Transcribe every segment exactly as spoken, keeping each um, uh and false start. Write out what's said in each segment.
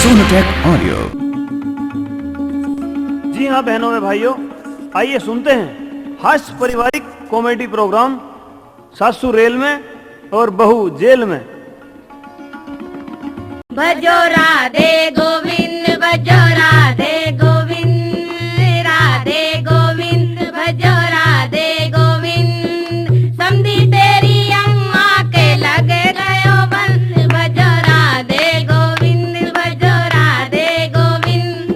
Sonotech Audio। जी हाँ बहनों व भाइयों, आइए सुनते हैं हास्य पारिवारिक कॉमेडी प्रोग्राम सासू रेल में और बहू जेल में। भजो राधे गोविंद, भजो राधे गोविंद, राधे गोविंद, भजो राधे गोविंद। समधी तेरी अम्मा के लग गयो बंद, भजो राधे गोविंद, भजो राधे गोविंद,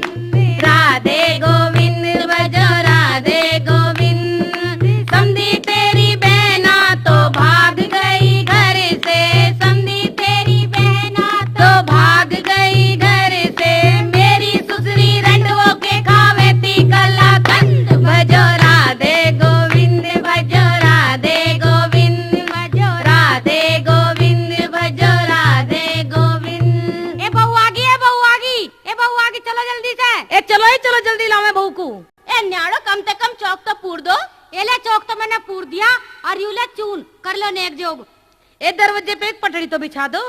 राधे गोविंद, भजो राधे गोविंद। समधी तेरी बहना तो भाग गई घर से, समधी तेरी बहना तो भाग गई घर से। मेरी सुसरी रंडवो के खावे ती कलाकंद। भजो राधे गोविंद, भजो राधे गोविंद, भजो राधे गोविंद, भजो राधे गोविंद। ए बहू आ गई, ए बहू आ गई, ए बहू आ गई, चलो जल्दी से। ए चलो, ए चलो जल्दी लावे बहू को। ए न्याड़ो, कम ते कम चौक तो पूर दो। ए ले चौक तो मैंने पूर दिया, और यू ले चून कर लो नेक जोग। ए दरवाजे पे एक पटड़ी तो बिछा दो।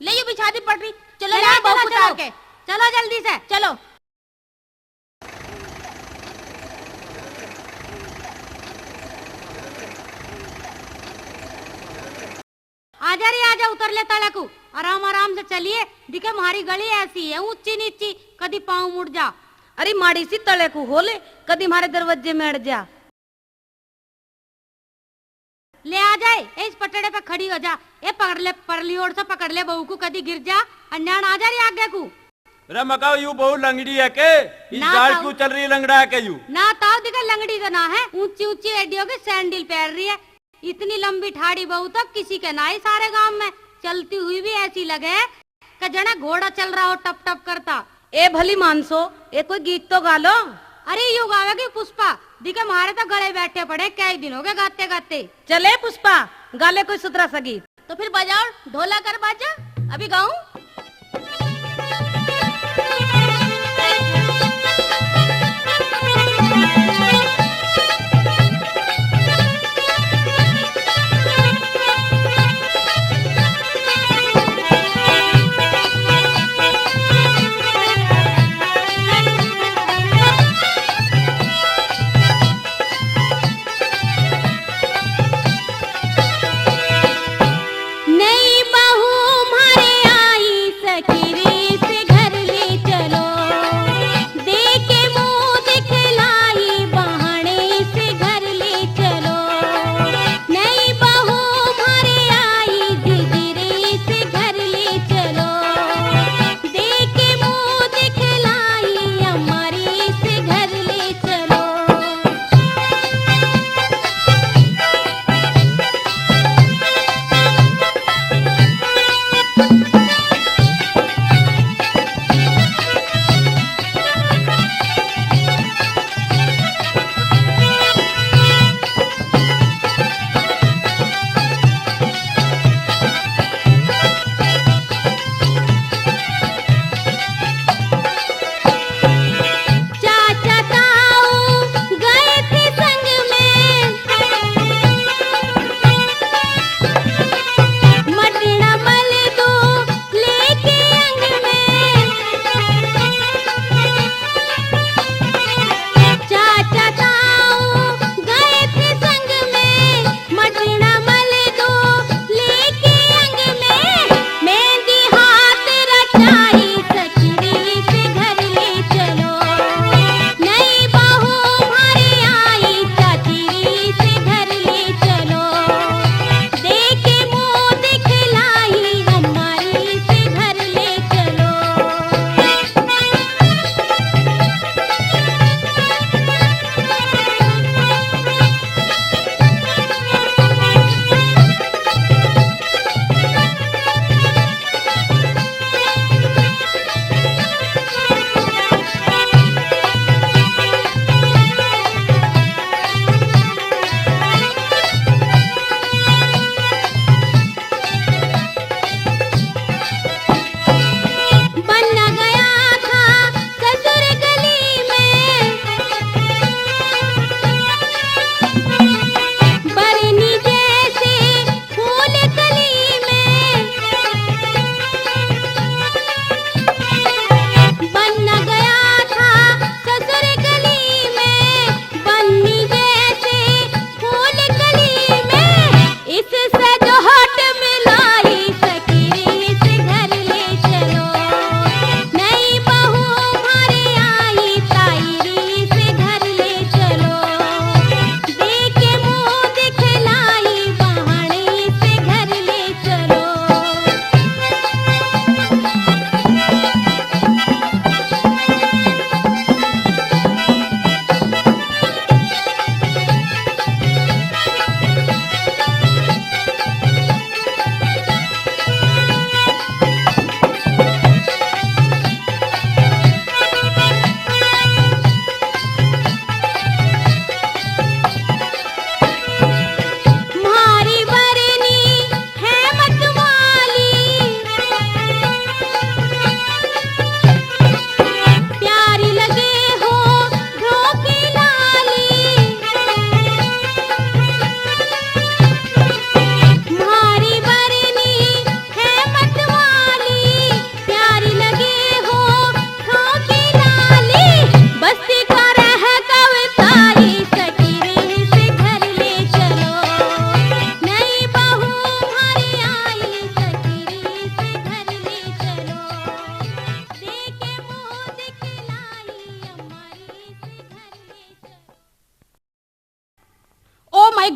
ले यू बिछा दी पटड़ी। चलो चलो, ले चलो, बहू चलो। उतार के। चलो जल्दी से, चलो। आजा रे आजा, उतर ले तले को, आराम आराम से चलिए। दिखे म्हारी गली ऐसी है, ऊंची नीची, कदी पाँव मुड़ जा। अरे माड़ी सी तले को हो ले, कदी म्हारे दरवाजे में अड़ जा। ले आ जाए, इस पटड़े पे खड़ी हो जा। ए पकड़ ले, परली ओर से पकड़ ले बहू को, कदी गिर जा। अन्यान आ जा रे आगे को। रे मकाओ, यू बहू लंगड़ी है के? इस ना गाल ताऊ। क्यों चल रही लंगड़ा है के यू? ना ताऊ, दिखे लंगड़ी तो ना है, ऊंची ऊंची एडियो की सैंडल पहन रही है। इतनी लंबी ठाड़ी बहू तो किसी के ना ही सारे गांव में। चलती हुई भी ऐसी लगे कि जने घोड़ा चल रहा हो टप टप करता। ए भली मानसो, ए कोई गीत तो गा लो। अरे यू गावेगी पुष्पा, दिखे म्हारे तो गले बैठे पड़े, कई दिन हो गए गाते गाते। चले पुष्पा, गा ले कोई सुथरा सा गीत। तो फिर बजाओ ढोलक और बाजा, अभी गाऊं।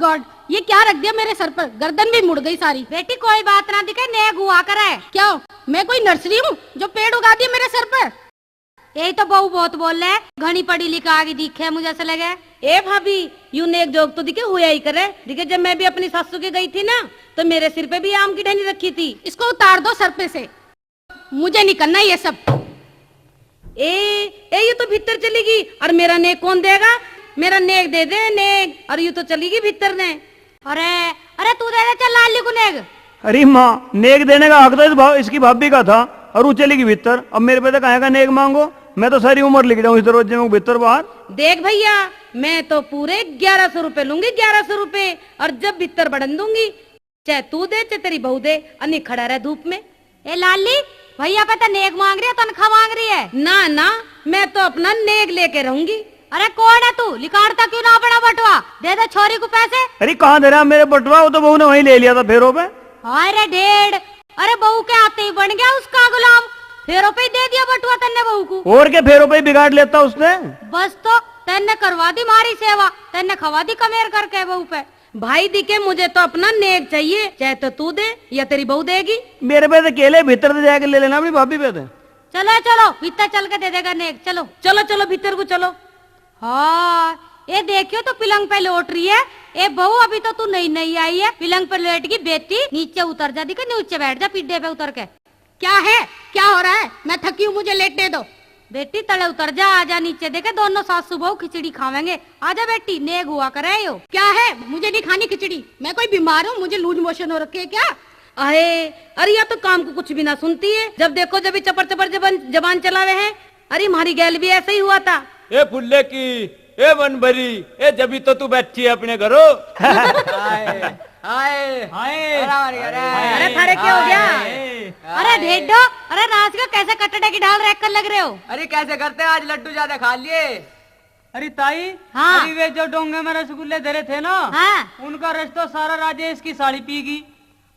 गॉड, ये क्या रख दिया मेरे सर पर? गर्दन भी मुड़ गई सारी। बेटी, कोई बात ना दिखे, नेग हुआ करे। क्या, मैं कोई नर्सरी हूँ जो पेड़ उगा दिए मेरे सर पर? यही तो बहू बहुत बोल ले, घणी पढ़ी लिखा आगे दिखे मुझे ऐसे लगे। ए भाभी, यू नेक जोग तो दिखे हुआ ही करे। दिखे, जब मैं भी अपनी सासू के गई थी ना, तो मेरे सिर पे भी आम की टहनी रखी थी। इसको उतार दो सर पे से, मुझे नहीं करना ये सब। ए, ए, ये तो भीतर चली गई। और मेरा नेक कौन देगा? मेरा नेक दे दे, नेक। और यू तो चली गई भीतर ने। अरे, अरे, तू दे दे, चल लाली को नेक। अरे माँ, नेक देने का हक तो इस भा-, इसकी भाभी का था, और वो चली गई भीतर। अब मेरे पे तो कहेगा नेक मांगो, मैं तो सारी उम्र लिख जाऊँ इस दरवाजे में भीतर बाहर। देख भैया, मैं तो पूरे ग्यारह सौ रुपए लूंगी, ग्यारह सौ रुपए, और जब भीतर बढ़न दूंगी, चाहे तू दे, चाहे तेरी बहू दे, अनी खड़ा रह धूप में। ए लाली, भैया पे तो नेक मांग रही है, तनख्वाह मांग रही है। ना, ना, मैं तो अपना नेक लेके रहूंगी। अरे कौन है तू? लिकाड़ता क्यों ना अपना बटुआ? दे दे छोरी को पैसे। अरे कहाँ दे रहा मेरे बटुआ? वो तो बहू ने वहीं ले लिया था फेरों पे। हाय रे ढेड, अरे बहू के आते ही बन गया उसका गुलाम। फेरों पे ही दे दिया बटुआ तन्ने बहू को। और के, फेरों पे ही बिगाड़ लेता उसने। बस तो, तन्ने करवा दी मारी सेवा, तन्ने खवा दी कमेर करके बहू पे। भाई दिखे, मुझे तो अपना नेक चाहिए, चाहे तो तू दे या तेरी बहू देगी। मेरे पे तो केले, भीतर से जाके ले लेना अपनी भाभी पे तो। चलो, चलो, भीतर चल के दे देगा नेक, चलो। चलो, चलो, भीतर को चलो। हाँ, ये देखियो तो पिलंग पे लोट रही है। ए बहू, अभी तो तू नई नई आई है, पिलंग पे लेट गई बेटी, नीचे उतर जा, दिखे नीचे बैठ जा, पिड्डे पे उतर के। क्या है? क्या हो रहा है? मैं थकी हूँ, मुझे लेटने दो। बेटी, तले उतर जा, आजा नीचे, देखे दोनों सासू बहू खिचड़ी खावेंगे। आजा बेटी, नेग हुआ करे यो। क्या है? मुझे नहीं खानी खिचड़ी, मैं कोई बीमार हूँ, मुझे लूज मोशन हो रखे है क्या? आए, अरे या तो काम को कुछ भी ना सुनती है, जब देखो जब ही चपर चपर जबान, जबान चलावे है। अरे, म्हारी गैल भी ऐसा ही हुआ था। ए फुल्ले की, ए मन भरी, ए जब ही तो तू बैठी है अपने घरों। हाय, हाय, हाय। अरे, हमारे घर है। अरे, थारे क्या हो गया? हाय। अरे, ढेडो, अरे, नाच का कैसे कटड़े की ढाल रख कर लग रहे हो? अरे, कैसे करते हैं, आज लड्डू ज्यादा खा लिए। अरे ताई, हाँ। अरे वे जो डोंगे में रसगुल्ले धरे थे ना, हाँ। उनका रस तो सारा राजेश की साली पी गई।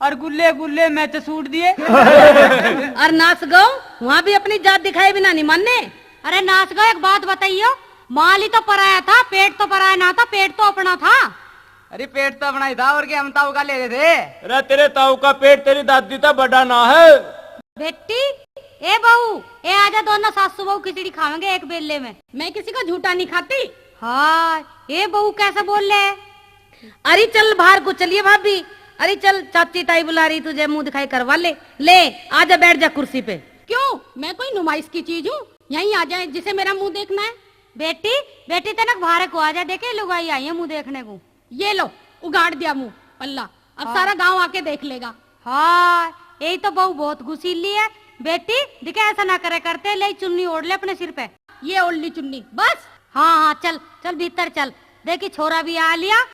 और गुल्ले गुल्ले मैच सूट दिए। और नाच गाओ, वहाँ भी अपनी जात दिखाए बिना नहीं मानने। अरे नाच गाओ, एक बात बताइयो, माल ही तो पराया था, पेट तो पराया ना था, पेट तो अपना था। अरे पेट तो अपना ही था, और क्या, हम ताऊ का ले रहे थे। अरे तेरे ताऊ का पेट तेरी दादी था बड़ा ना है। बेटी, ए बहू, ए आजा, दोनों सासू बहू खिचड़ी खावेंगे एक बेले में। मैं किसी का झूठा नहीं खाती। हाँ, ए बहू कैसे बोल ले? अरे चल बाहर को चलिए भाभी। अरे चल, चाची ताई बुला रही तुझे, मुंह दिखाई करवा ले। ले, आजा बैठ जा कुर्सी पे। क्यों, मैं कोई नुमाइश की चीज हूँ? यहीं आ जाए जिसे मेरा मुंह देखना है। बेटी, बेटी तनक बाहर को आ जा, देखे लुगाई आई है मुंह देखने को। ये लो, उगाड़ दिया मुंह, अल्लाह, अब हाँ। सारा गांव आके देख लेगा। हाँ, यही तो बहू बहुत गुसीली है। बेटी, दिखे ऐसा ना करे करते, ले चुन्नी ओढ़ ले अपने सिर पे। ये ओढ़ ली चुन्नी, बस। हाँ, हाँ, चल, चल भीतर चल। देखी छोरा भी आ लिया,